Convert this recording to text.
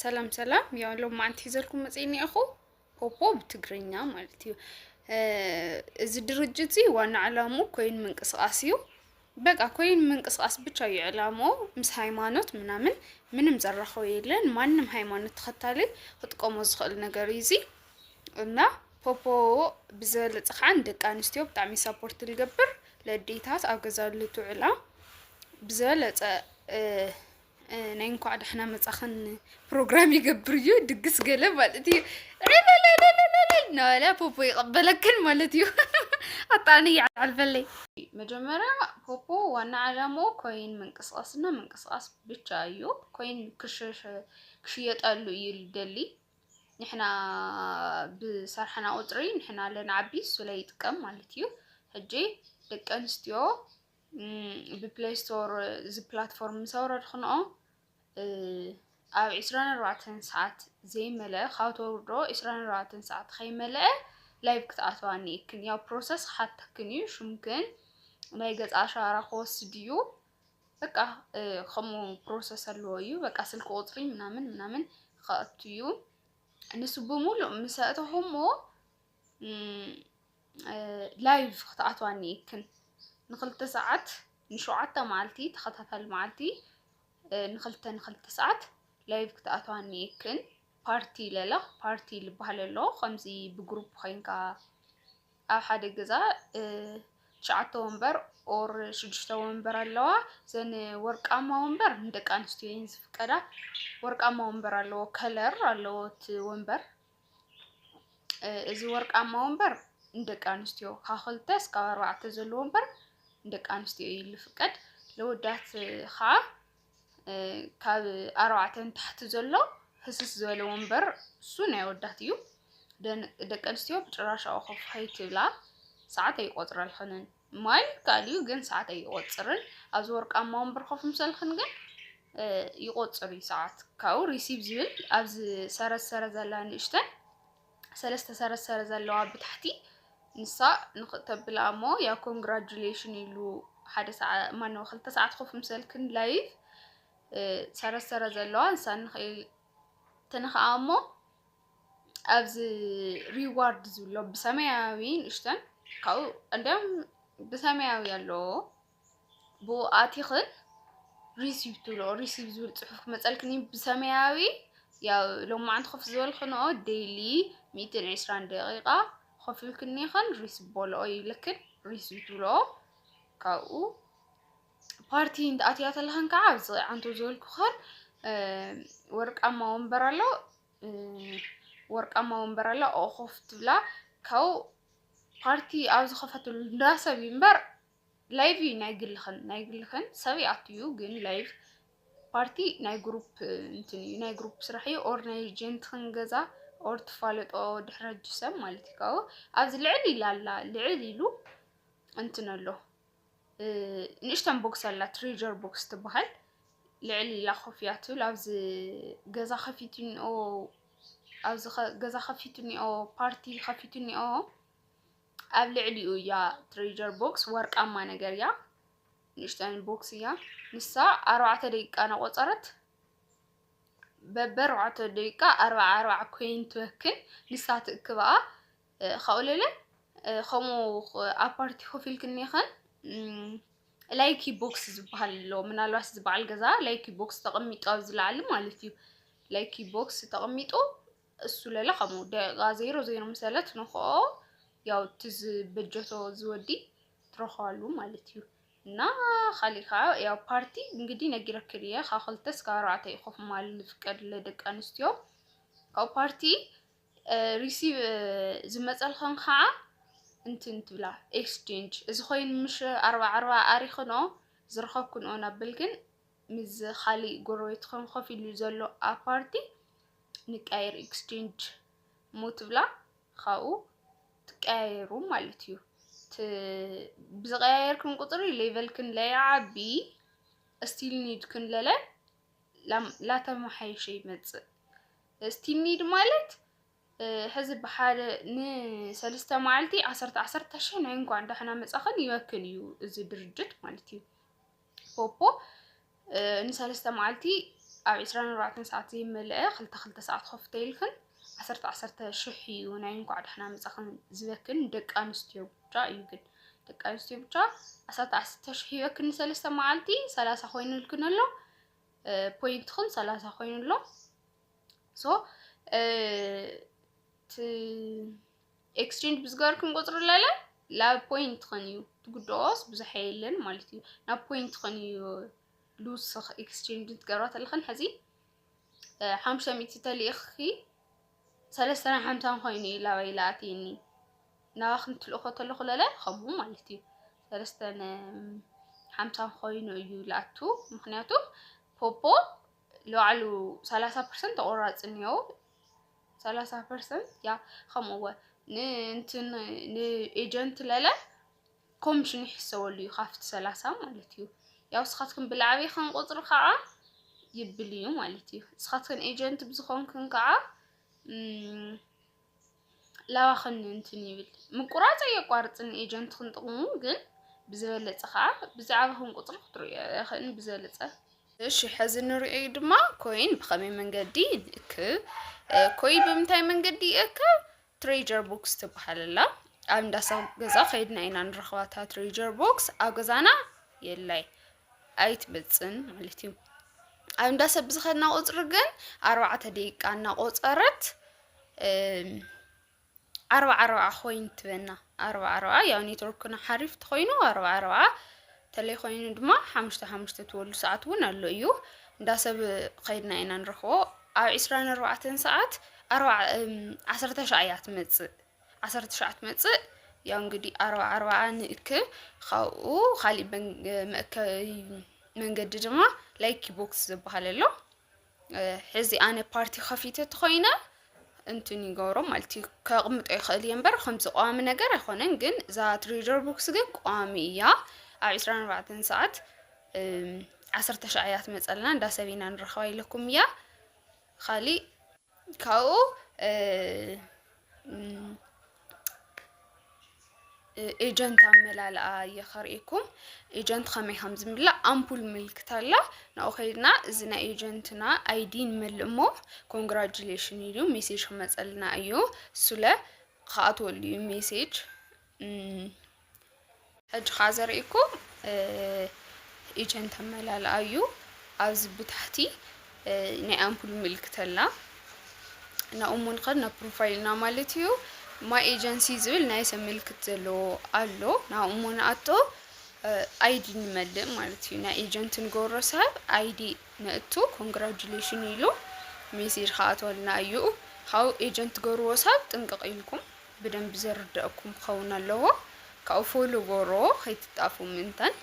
ሰላም ሰላም፣ ያው ሎማዓንቲ ሒዘልኩም መፅእ እኒአኹ ፖፖ ብትግርኛ ማለት እዩ። እዚ ድርጅት እዚ ዋና ዕላሙ ኮይን ምንቅስቃስ እዩ። በቃ ኮይን ምንቅስቃስ ብቻ እዩ ዕላሙ። ምስ ሃይማኖት ምናምን ምንም ዘራኸቡ የለን። ማንም ሃይማኖት ተኸታሊ ክጥቀሞ ዝኽእል ነገር እዩ እዚ። እና ፖፖ ብዝበለፀ ከዓ ንደቂ ኣንስትዮ ብጣዕሚ ሳፖርት ዝገብር፣ ለዴታት ኣብ ገዛ ልትውዕላ ብዝበለፀ ናይ እንኳዕ ደሕና መጻኽን ፕሮግራም ይገብር እዩ። ድግስ ገለ ማለት እዩ። ዕለለለለለለ እናበለ ፖፖ ይቐበለክን ማለት እዩ። ኣጣኒ ይዓልፈለይ። መጀመርያ ፖፖ ዋና ዓላማኡ ኮይን ምንቅስቃስና ምንቅስቃስ ብቻ እዩ። ኮይን ክሽየጠሉ እዩ ልደሊ። ንሕና ብሰርሐና ቁፅሪ ንሕና ለንዓቢ እሱ ለይጥቀም ማለት እዩ። ሕጂ ደቂ ኣንስትዮ ብፕሌይ ስቶር እዚ ፕላትፎርም ምስ ኣውረድክንኦ ኣብ ዕስራን ኣርባዕተን ሰዓት ዘይመለአ ካብ ተውርዶ ዕስራን ኣርባዕተን ሰዓት ከይመለአ ላይቭ ክትኣትዋ እኒኤክን። ያው ፕሮሰስ ክሓተክን እዩ። ሽምክን ናይ ገጽ ኣሻራ ክወስድ እዩ። በቃ ከምኡ ፕሮሰስ ኣለዎ እዩ። በቃ ስልኪ ቁፅሪ ምናምን ምናምን ክኣቱ እዩ። ንሱ ብምሉእ ምስ ኣእተኹሞ ላይቭ ክትኣትዋ እኒኤክን። ንክልተ ሰዓት ንሸውዓተ መዓልቲ ተኸታታሊ መዓልቲ ንክልተ ንክልተ ሰዓት ላይቭ ክትኣትዋ እኒኤክን። ፓርቲ ለለ ፓርቲ ልበሃል ኣሎ። ከምዚ ብግሩፕ ኮይንካ ኣብ ሓደ ገዛ ትሽዓተ ወንበር ኦር ሽዱሽተ ወንበር ኣለዋ። ዘን ወርቃማ ወንበር ንደቂ ኣንስትዮ እየን ዝፍቀዳ። ወርቃማ ወንበር ኣለዎ፣ ከለር ኣለዎ እቲ ወንበር። እዚ ወርቃማ ወንበር ንደቂ ኣንስትዮ ካብ ክልተ እስካብ ኣርባዕተ ዘሎ ወንበር ንደቂ ኣንስትዮ እዩ ዝፍቀድ። ለወዳት ከዓ ካብ ኣርባዕተ ንታሕቲ ዘሎ ህስስ ዝበለ ወንበር እሱ ናይ ወዳት እዩ። ደቂ ኣንስትዮ ብጭራሽ ኣብኡ ኮፍ ከይትብላ፣ ሰዓት ኣይቆፅረልክንን። ማይ ካልዩ ግን ሰዓት ኣይቆፅርን። ኣብዚ ወርቃማ ወንበር ኮፍ ምሰልክን ግን ይቆፅር እዩ ሰዓት። ካብኡ ሪሲቭ ዝብል ኣብዚ ሰረዝ ሰረዝ ዘላ ንእሽተን ሰለስተ ሰረዝ ሰረዝ ዘለዋ ብታሕቲ፣ ንሳ ንኽእተብላ እሞ ያው ኮንግራጁሌሽን ኢሉ ሓደ ሰዓ-፣ ማነው ክልተ ሰዓት ኮፍ ምሰልክን ላይቭ ሰረዝ ሰረዝ ዘለዋ ንሳ ንኽእል ተነኽኣ እሞ ኣብዚ ሪዋርድ ዝብሎ ብሰማያዊ ንእሽተን ካብኡ እንዲያም ብሰማያዊ ኣለዎ። ብኡ ኣቲኽን ሪሲቭ ትብሎ። ሪሲቭ ዝብል ፅሑፍ ክመፀልክን እዩ ብሰማያዊ። ያው ሎማዓንቲ ኮፍ ዝበልክንኦ ዴይሊ ሚእትን ዕስራን ደቂቃ ኮፍ ኢልክን ኢኽን ሪሲቭ በልኦ ይብለክን። ሪሲቭ ትብሎ። ካብኡ ፓርቲ እንተኣትያ ተለኽን ከዓ ኣብዚ ዓንቶ ዝበልኩኽን ወርቃማ ወንበር ኣሎ። ወርቃማ ወንበር ኣላ፣ ኦኾፍ ትብላ። ካብኡ ፓርቲ ኣብ ዝኸፈትሉ እንዳ ሰብ እዩ እምበር ላይቭ እዩ ናይ ግልኽን፣ ናይ ግልኽን ሰብ ይኣቱ እዩ፣ ግን ላይቭ ፓርቲ ናይ ግሩፕ እንትን እዩ፣ ናይ ግሩፕ ስራሕ እዩ። ኦር ናይ ጀንትኽን ገዛ ኦር ትፋለጦ ድሕረ ሰብ ማለት እዩ። ካብኡ ኣብዚ ልዕል ኢላ ኣላ፣ ልዕል ኢሉ እንትን ኣሎ። ንእሽተን ቦክስ ኣላ፣ ትሬጀር ቦክስ ትበሃል። ልዕል ኢላ ኮፍ እያ ትብል። ኣብዚ ገዛ ከፊቱ እኒኦ፣ ኣብዚ ገዛ ከፊቱ እኒኦ፣ ፓርቲ ከፊቱ እኒኦ፣ ኣብ ልዕሊኡ እያ ትሬጀር ቦክስ፣ ወርቃማ ነገር እያ። ንእሽተን ቦክስ እያ። ንሳ ኣርባዕተ ደቂቃ እናቆፀረት በበ ኣርባዕተ ደቂቃ ኣርብዓ ኣርብዓ ኮይን ትወክል። ንሳ ትእክብኣ። ካብኡ ለለ ከምኡ ኣብ ፓርቲ ኮፍ ኢልክን ኢኽን ላይኪ ቦክስ ዝበሃል ኣሎ። ምናልባት እዚ በዓል ገዛ ላይኪ ቦክስ ተቐሚጡ ኣብዚ ላዕሊ ማለት እዩ። ላይኪ ቦክስ ተቐሚጡ እሱ ለለ ከምኡ ደቂቃ ዜሮ ዜሮ ምሰለት ንክኦ ያው እቲ ዝበጀቶ ዝወዲ ትረኽባሉ ማለት እዩ። እና ካሊእ ከዓ ያው ፓርቲ እንግዲህ ነጊረክን እየ፣ ካብ ክልተ እስካብ ኣርባዕተ እዩ ኮፍ ማል ዝፍቀድ ለደቂ ኣንስትዮ። ካብ ፓርቲ ሪሲቭ ዝመፀልኽን ከዓ እንትን ትብላ ኤክስቼንጅ። እዚ ኮይኑ ምሽ ኣርባ ኣርባ ኣሪኽንኦ ዝረኸብክንኦ ናብልክን ምስ ካሊእ ጎረቤትኽን ኮፍ ኢሉ ዘሎ ኣብ ፓርቲ ንቀያየር ኤክስቼንጅ እሞ ትብላ። ካብኡ ትቀያየሩ ማለት እዩ። ብዝቀያየርክን ቁፅሪ ሌቨልክን ለይዓቢ ስቲል ኒድክን ለለ ላተመሓየሸ ይመፅእ። ስቲል ኒድ ማለት ሕዚ ብሓደ ንሰለስተ መዓልቲ ዓሰርተ ዓሰርተ ሽሕ ናይ እንኳን ዳሕና መፃኽን ይበክን እዩ እዚ ድርጅት ማለት እዩ። ፖፖ ንሰለስተ መዓልቲ ኣብ ዕስራን ኣርባዕተን ሰዓት ዘይመልአ ክልተ ክልተ ሰዓት ከፍተ ኢልክን ዓሰርተ ዓሰርተ ሽሕ እዩ ናይ እንኳዕ ደሕና መጻኽን ዝበክን ደቂ ኣንስትዮ ብቻ እዩ። ግን ደቂ ኣንስትዮ ብቻ ዓሰርተ ዓሰርተ ሽሕ ይበክን ንሰለስተ መዓልቲ ሰላሳ ኮይኑልክን ኣሎ። ፖይንትኽን ሰላሳ ኮይኑ ኣሎ። ሶ ኤክስቼንጅ ብዝገበርክን ቁፅሪ ለለ ላብ ፖይንትኽን እዩ ትጉድኦስ ብዙሕ የለን ማለት እዩ። ናብ ፖይንትኽን እዩ ሉስኽ ኤክስቼንጅ ትገብራ ተለኽን ሕዚ ሓሙሽተ ሚእቲ ተልኢኽኪ ሰለስተን ሓምሳን ኮይኑ እዩ ላባይ ለኣትየኒ። ናባኽን ትልእኾ ተለኹ ለለ ከምኡ ማለት እዩ። ሰለስተን ሓምሳን ኮይኑ እዩ ለኣቱ። ምክንያቱ ፖፖ ለባዕሉ ሰላሳ ፐርሰንት ተቆራፂ እኒኦ። ሰላሳ ፐርሰንት ያ ከምኡ ወ ንእንትን ንኤጀንት ለለ ኮሚሽን ይሕሰበሉ እዩ ካብቲ ሰላሳ ማለት እዩ። ያው ስኻትክን ብላዕቢ ኸን ቁፅሪ ከዓ ይብል እዩ ማለት እዩ። ስኻትክን ኤጀንት ብዝኾንክን ከዓ ላባኽን እንትን ይብል ምቁራፅ ኣየቋርፅን ኤጀንት ክንጥቕሙ ግን ብዝበለፀ ከዓ ብዛዕባኽን ቁፅሪ ክትርእዮ ይኽእልን ብዝበለፀ። እሺ ሕዚ ንርእዮ ድማ ኮይን ብኸመይ መንገዲ ንእክብ? ኮይን ብምንታይ መንገዲ ይእክብ? ትሬጀር ቦክስ ትበሃል ኣላ። ኣብ እንዳ ሰብ ገዛ ከይድና ኢና ንረኽባታ ትሬጀር ቦክስ ኣብ ገዛና የላይ ኣይትመፅን ማለት እዩ። ኣብ እንዳ ሰብ ብዝኸድና ቁፅሪ ግን ኣርባዕተ ደቂቃ እናቆፀረት ኣርባ ኣርባ ኮይን ትበና። ኣርባ ኣርባ ያው ኔትወርክና ሓሪፍ ተኮይኑ ኣርባ ኣርባ ተለይ ኮይኑ ድማ ሓሙሽተ ሓሙሽተ ትበሉ ሰዓት እውን ኣሎ እዩ። እንዳ ሰብ ከይድና ኢና ንረኽቦ። ኣብ ዕስራን ኣርባዕተን ሰዓት ኣርባ ዓሰርተ ሻዕ እያ ትመፅእ። ዓሰርተ ሻዕ ትመፅእ። ያው እንግዲህ ኣርባ ኣርባ ንእክብ። ካብኡ ካሊእ መእከቢ መንገዲ ድማ ላይኪ ቦክስ ዝበሃል ኣሎ። ሕዚ ኣነ ፓርቲ ከፊተ ተኮይነ እንትን ይገብሮ ማለት እዩ። ከቕምጦ ይኽእል እየ እምበር ከምዚ ቀዋሚ ነገር ኣይኮነን። ግን እዛ ትሬጀር ቦክስ ግን ቀዋሚ እያ። ኣብ ዕስራን ኣርባዕተን ሰዓት ዓሰርተ ሻዕ እያ ትመፀልና። እንዳ ሰብ ኢና ንረኽባ ኢለኩም እያ። ካሊእ ካብኡ ኤጀንት ኣመላልኣ እየ ከርእየኩም። ኤጀንት ከመይ ከም ዝምላእ ኣምፑል ምልክት ኣላ። ናብኡ ከይድና እዚ ናይ ኤጀንትና ኣይዲ ንመልእ እሞ ኮንግራጁሌሽን ኢሉ ሜሴጅ ክመፀልና እዩ። እሱለ ክኣትወሉ እዩ ሜሴጅ። ሕጂ ከዓ ዘርእየኩም ኤጀንት ኣመላልኣ እዩ። ኣብዚ ብታሕቲ ናይ ኣምፑል ምልክት ኣላ። ናብኡ እሞ ንኸድ ናብ ፕሮፋይልና ማለት እዩ። ማይ ኤጀንሲ ዝብል ናይ ሰብ ምልክት ዘለዎ ኣሎ። ናብኡ እሞ ንኣቶ ኣይዲ ንመልእ ማለት እዩ። ናይ ኤጀንት ንገብሮ ሰብ ኣይዲ ነእቱ። ኮንግራጁሌሽን ኢሉ ሜሴጅ ክኣትወልና እዩ። ካብኡ ኤጀንት ትገብርዎ ሰብ ጥንቅቕ ኢልኩም ብደንቢ ዘርደእኩም ክኸውን ኣለዎ። ካብኡ ፎሎ ጎሮ ከይትጣፉ ምእንታን።